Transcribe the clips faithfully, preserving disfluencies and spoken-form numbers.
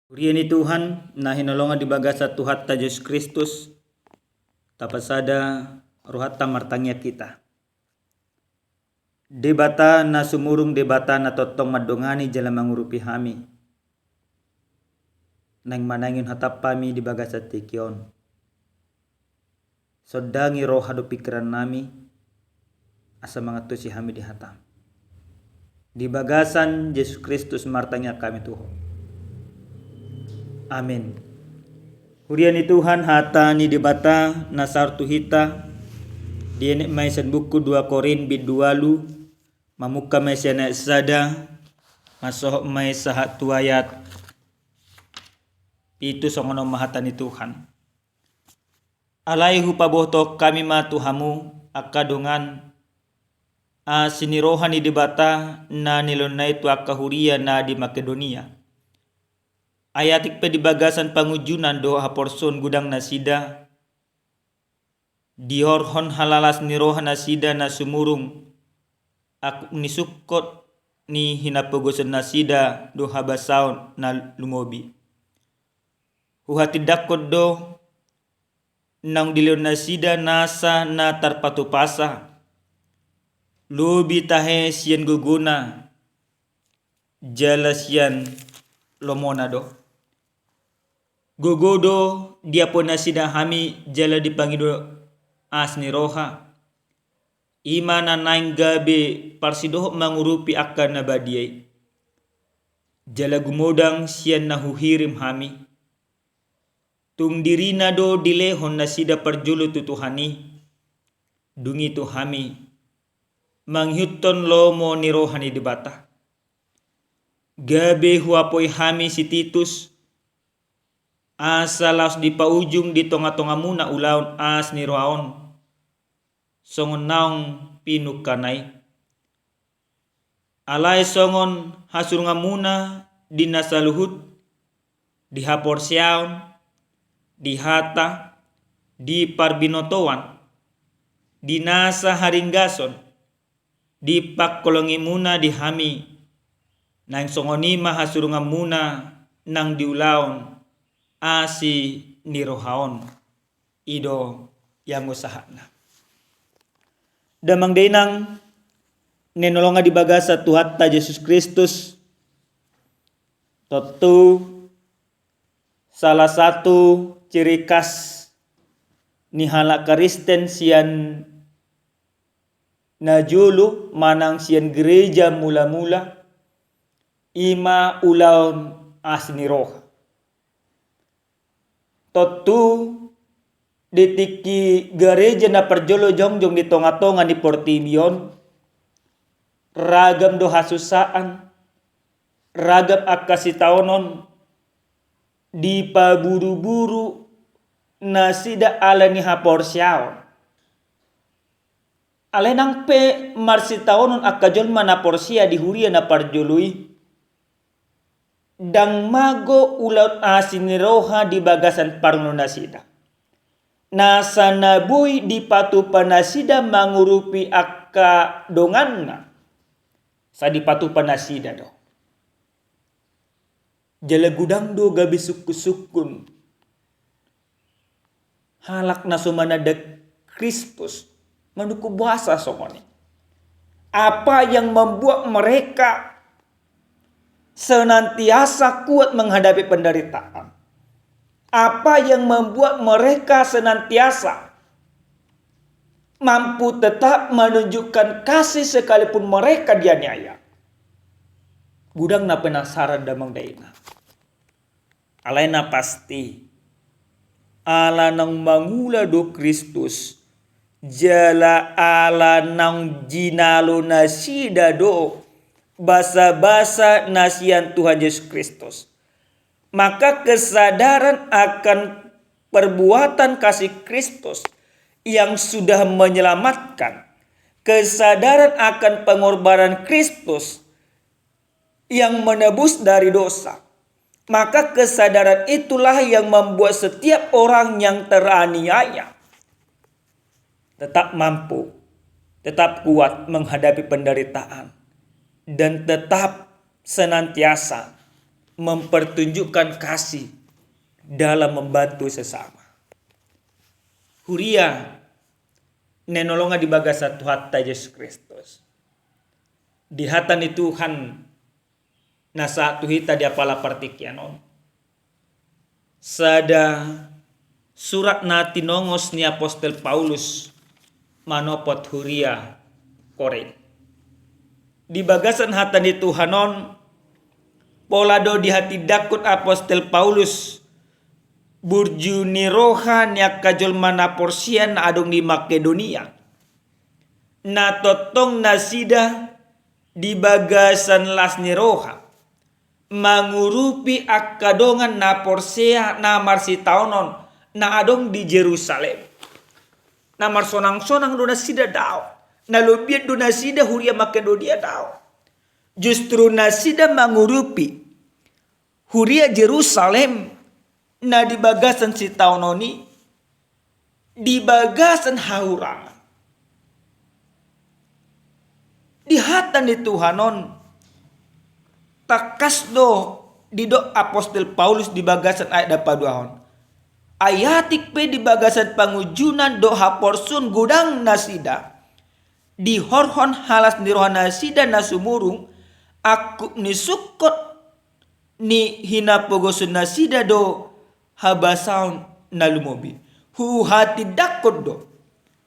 Huria ni Tuhan, na hinaholongan di bagasan Tuhanta Jesus Kristus, tapasada rohanta martangiang hita. Debata na sumurung, Debata na tongtong mandongani jala mangurupi hami. Naeng manaengihon hatam hami di bagasan tingki on. Sondangi roha dohot pingkiran nami, asa mangantusi hami di hatam. Di bagasan Jesus Kristus martangiang hami tu Ho. Amin. Huria ni Tuhan, hata ni Debata na saor tu hita, dienet ma i sian buku dua Korint bindu ualu, mamungka ma i sian ayat sada, mansohot ma i sahat tu ayat pitu, songon on ma hata ni Tuhan. Alai hupabotohon hami ma tu hamu, angka dongan, asi ni roha ni Debata na nilehonna i tu angka huria na di Makedonia. Ai atik pe di bagasan pangunjunan dohot haporseaon godang nasida, diorhon halalas ni roha nasida na sumurung, angkup ni sungkot ni hinapogoson nasida dohot habasaon na lumobi. Huhatindangkon do, naung dilehon nasida nasa na tarpatupasa, lobi tahe sian gogona jala sian lomona do. Gogo do diapoi nasida hami jala dipangido asi ni roha, i ma na naeng gabe parsidohot mangurupi angka na badia i. Jala gumodang sian na huhirim hami. Tung dirina do dilehon nasida parjolo tu Tuhan i, dung i tu hami, mangihuthon lomo ni roha ni Debata. Gabe huapoi hami si Titus, asa laos dipaujung di tongatongamuna ulaon asi ni roha on, songon naung pinungkana i. Alai songon hasurunganmuna di na saluhut, di haporseaon, di hata, di parbinotoan, di nasa haringgason, di pangholongimuna di hami, naeng songon i ma hasurunganmuna nang di ulaon asi ni roha on. I do ianggo sahatna. Damang dainang na hinaholongan di bagasan Tuhanta Jesus Kristus, tontu salah satu ciri khas ni halak Kristen sian na jolo manang sian gereja mula-mula, i ma ulaon asi ni roha. Tontu di tingki gereja na parjolo jongjong di tongatonga ni portibi on, ragam do hasusaan, ragam angka sitaonon, dipaburuburu nasida ala ni haporseaon. Alai nang pe marsitaonon angka jolma na porsea di huria na parjolo i, ndang mago ulaon asi ni roha di bagasan parngoluon nasida. Nasa na boi dipatupa nasida mangurupi angka donganna, sai dipatupa nasida do. Jala godang do gabe sungkunsungkun halak na so mananda Kristus manungkun boasa songon i. Apa yang membuat mereka senantiasa kuat menghadapi penderitaan? Apa yang membuat mereka senantiasa mampu tetap menunjukkan kasih sekalipun mereka dianiaya? Godang na penasaran damang dainang. Alai na pasti, ala naung mangula do Kristus, jala ala naung jinalo nasida do basabasa na sian Tuhan Jesus Kristus. Maka kesadaran akan perbuatan kasih Kristus yang sudah menyelamatkan, kesadaran akan pengorbanan Kristus yang menebus dari dosa, maka kesadaran itulah yang membuat setiap orang yang teraniaya tetap mampu, tetap kuat menghadapi penderitaan, dan tetap senantiasa mempertunjukkan kasih dalam membantu sesama. Huria na hinaholongan di bagasan Tuhanta Jesus Kristus. Di hata ni Tuhan na sahat tu hita di apala partingkian on, sada surat na tinongos ni apostel Paulus manopot huria Korint. Di bagasan hata ni Tuhan on, pola do dihatindangkon apostel Paulus burju ni roha ni angka jolma na porsea na adong di Makedonia, na tongtong nasida di bagasan las ni roha mangurupi angka dongan na porsea na marsitaonon na adong di Jerusalem. Na marsonangsonang do nasida? Daong. Na lobian do nasida huria Makedonia? Daong. Justru nasida mangurupi huria Jerusalem na di bagasan sitaonon i di bagasan hahurangan. Di hata ni Tuhan on, tangkas do didok apostel Paulus di bagasan ayat na paduahon. Ai atik pe di bagasan pangunjunan dohot haporsuon godang nasida dihorhon halas ni roha nasida na sumurung, angkup ni sungkot ni hinapogoson nasida do habasaon na lumobi. Huhatindangkon do,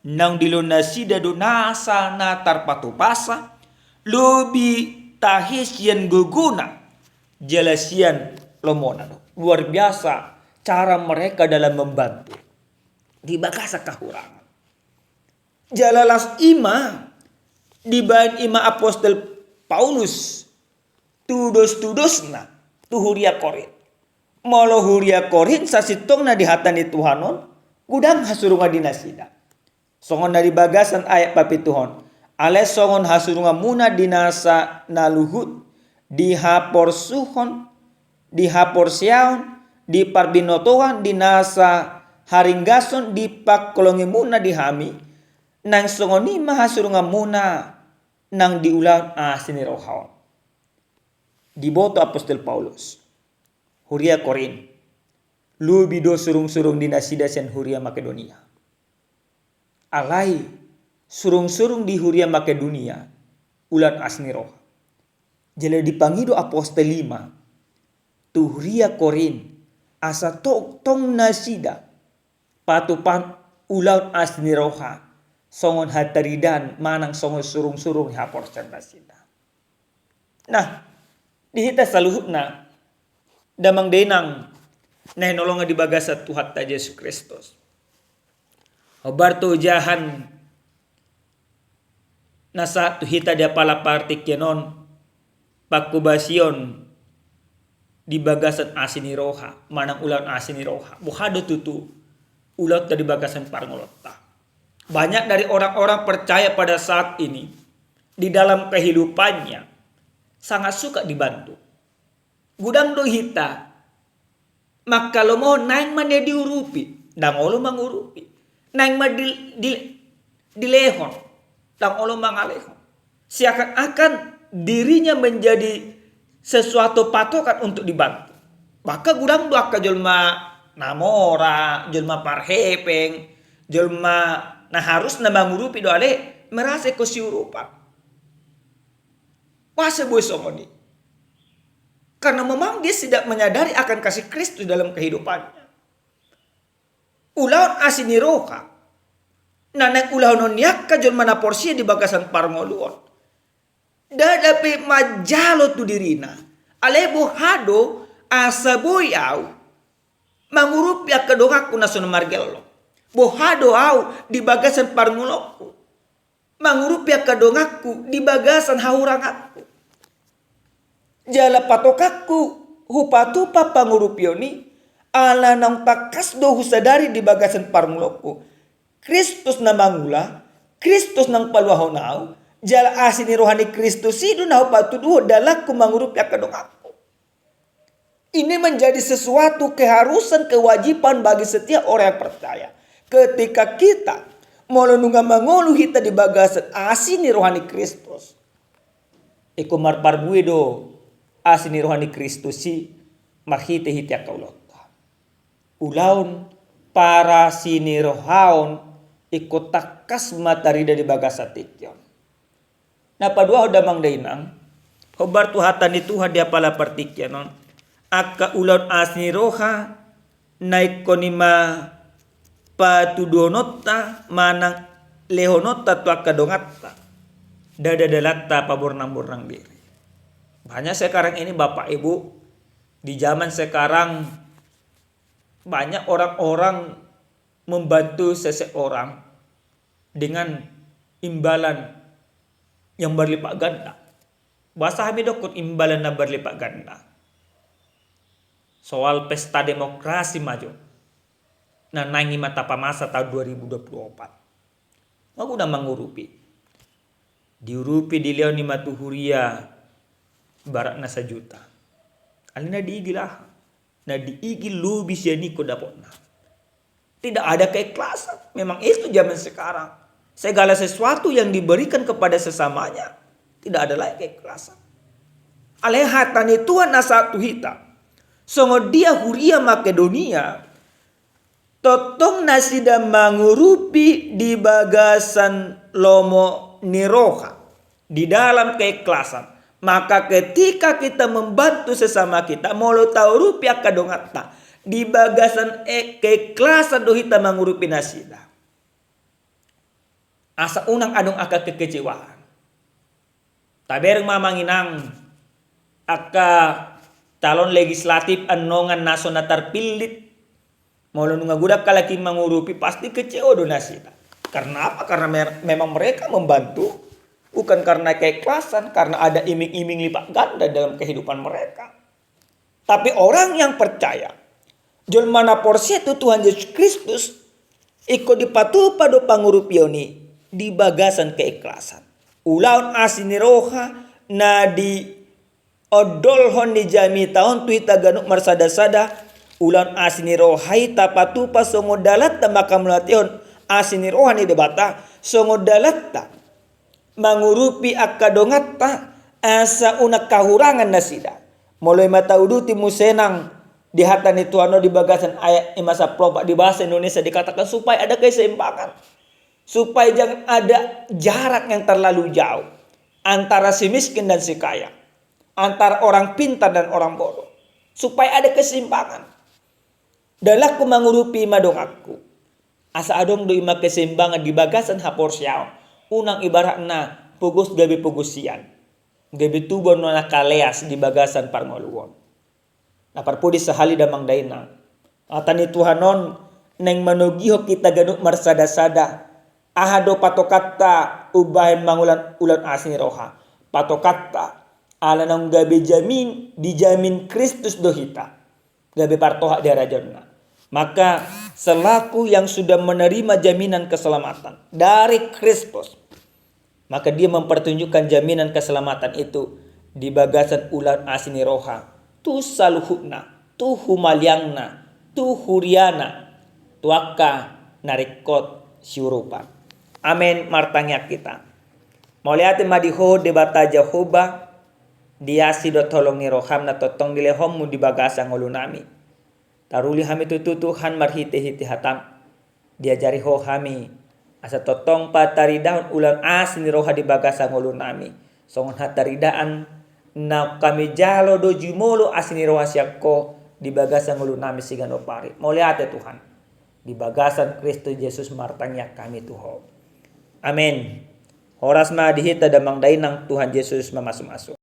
naung dilehon nasida do nasa na tarpatupasa, lobi tahe sian gogona jala sian lomona do. Luar biasa cara mereka dalam membantu di bagasan hahurangan. Jala las i ma dibaen i ma apostel Paulus tudostudosna tu huria Korint. Molo huria Korint sasintongna di hata ni Tuhan on, godang hasurungan di nasida. Songon na di bagasan ayat papituhon, alai songon hasurunganmuna di nasa na luhut, di haporsuhon, di haporseaon, di parbinotoan, di nasa haringgason, di pangholongimuna di hami, naeng songon i ma hasurunganmuna nang di ulaon asi ni roha on. Diboto apostel Paulus huria Korint, lobi do surungsurung di nasida sian huria Makedonia. Alai surungsurung di huria Makedonia ulaon asi ni roha. Jala dipangido apostel i ma tu huria Korint asa tongtong nasida patupaon ulaon asi ni roha songon hataridaan manang songon surungsurung ni haporseaon nasida. Nah, di hita saluhutna, damang dainang na hinaholongan di bagasan Tuhanta Jesus Kristus, hombar tu ojahan na sahat tu hita di apala partingkian on, panghobasion di bagasan asi ni roha manang ulaon asi ni roha. Boha do tutu ulaonta di bagasan parngoluonta? Banyak dari orang-orang percaya pada saat ini, di dalam kehidupannya, sangat suka dibantu. Godang do hita mangkalomohon naeng ma na diurupi, ndang olo mangurupi. Naeng ma di, di, dilehon, ndang olo mangalehon. Seakan-akan dirinya menjadi sesuatu patokan untuk dibantu. Bahkan godang do angka jolma na mora, jolma parhepeng, jolma na harusna mangurupi do ale merasa ingkon siurupan. Boasa boi songon i? Karena memang dia tidak menyadari akan kasih Kristus dalam kehidupannya. Ulaon asi ni roha na naeng ulahonon ni angka jolma na porsea di bagasan parngoluon, ndada pe manjalo tu dirina. Alai boha do asa boi au mangurupi angka donganku na so na margello? Boha do au di bagasan parngoluonku mangurupi angka donganku di bagasan hahuranganku? Jala patokanku hupatupa pangurupion i ala naung tangkas do husadari di bagasan parngoluonku, Kristus na mangula, Kristus naung paluahon au, jala asi ni roha ni Kristus i do na hupatuduhon dalanku mangurupi angka donganku. Ini menjadi sesuatu keharusan, kewajiban bagi setiap orang yang percaya. Ketika kita, molo nunga mangolu hita di bagasan asi ni roha ni Kristus, ingkon marparbue do asi ni roha ni Kristus i marhite-hite angka ulaonta. Ulaon parasinirohaon ingkon tangkas ma tarida di bagasan tingki on. Na paduahon damang dainang, hombar tu hata ni Tuhan di apala partingkian on, angka ulaon asi ni roha na ingkon i ma patuduhononta manang lehononta tu angka donganta, ndada dalanta pabornang-bornang diri. Banyak sekarang ini bapak ibu, di zaman sekarang banyak orang-orang membantu seseorang dengan imbalan yang berlipat ganda. Boasa hami dokkon imbalan na berlipat ganda? Soal pesta demokrasi ma jo na naeng i ma tapamasa taon dua ribu dua puluh opat. Nga guna mangurupi. Diurupi, dilehon i ma tu huria ibaratna sajuta. Alai na diigil aha? Na diigil lobi sian i ingkon dapotna. Tidak ada keikhlasan. Memang itu zaman sekarang. Segala sesuatu yang diberikan kepada sesamanya, tidak ada lagi keikhlasan. Alai hata ni Tuhan na sahat tu hita, songon dia huria Makedonia, tongtong nasida mangurupi di bagasan lomo ni roha, di dalam keikhlasan. Maka ketika kita membantu sesama kita, molo taurupi angka donganta, di bagasan e-, keikhlasan do hita mangurupi nasida. Asa unang adong angka kekecewaan. Tabereng ma amang inang, angka calon legislatif annon na so na tarpillit, molo nunga godang halak i mangurupi, pasti kecewa do nasida. Karena apa? Karena mer-, memang mereka membantu bukan karena keikhlasan, karena ada iming-iming lipat ganda dalam kehidupan mereka. Tapi orang yang percaya, jolma na porsea tu Tuhan Yesus Kristus, ingkon dipatupa do pangurupion i di bagasan keikhlasan. Ulaon asi ni roha na diondolhon ni jamita on tu hita ganup marsada-sada, ulaon asi ni roha i tapatupa songon dalanta manghamauliatehon asi ni roha ni Debata, songon dalanta mangurupi angka donganta asa unang hahurangan nasida. Molo i ma tauduti muse nang di hata ni Tuhan on di bagasan ayat lima sampulu opat di bahasa Indonesia dikatakan supaya ada keseimbangan. Supaya jangan ada jarak yang terlalu jauh antara si miskin dan si kaya, antara orang pintar dan orang bodoh. Supaya ada keseimbangan. Dalanku mangurupi i ma donganku. Asa adong do i ma keseimbangan di bagasan haporseaon. Unang ibaratna pogos gabe pogos sian. Gabe tubu annon angka leas di bagasan parngoluon. Na parpudi sahali damang dainang. Hata ni Tuhan on naeng manogihon hita ganup marsada-sada. Aha do patokanta umbahen mangulang ulaon asi ni roha? Patokanta, ala naung gabe jamin, dijamin Kristus do hita. Gabe partohap di harajaonna. Maka selaku yang sudah menerima jaminan keselamatan dari Kristus, maka dia mempertunjukkan jaminan keselamatan itu di bagasan ulaon asi ni roha tu saluhutna, tu humaliangna, tu huriana, tu angka na ringkot siurupan. Amen. Martangiang hita. Mauliate ma di Ho Debata Jahowa, di asi dohot holong ni roham na tongtong dilehonmu di bagasan ngolunami. Taruli hami tutu Tuhan marhite-hite hatam. Diajari Ho hami, asa tongtong pataridahon ulaon asi ni roha di bagasan ngolunami. Songon hataridaan na hami jalo do jumolo asi ni roha sian Ho di bagasan ngolunami siganup ari. Mauliate Tuhan. Di bagasan Kristus Jesus martangiang hami tu Ho. Amen. Horas ma di hita damang dainang, Tuhan Jesus mamasu-masu.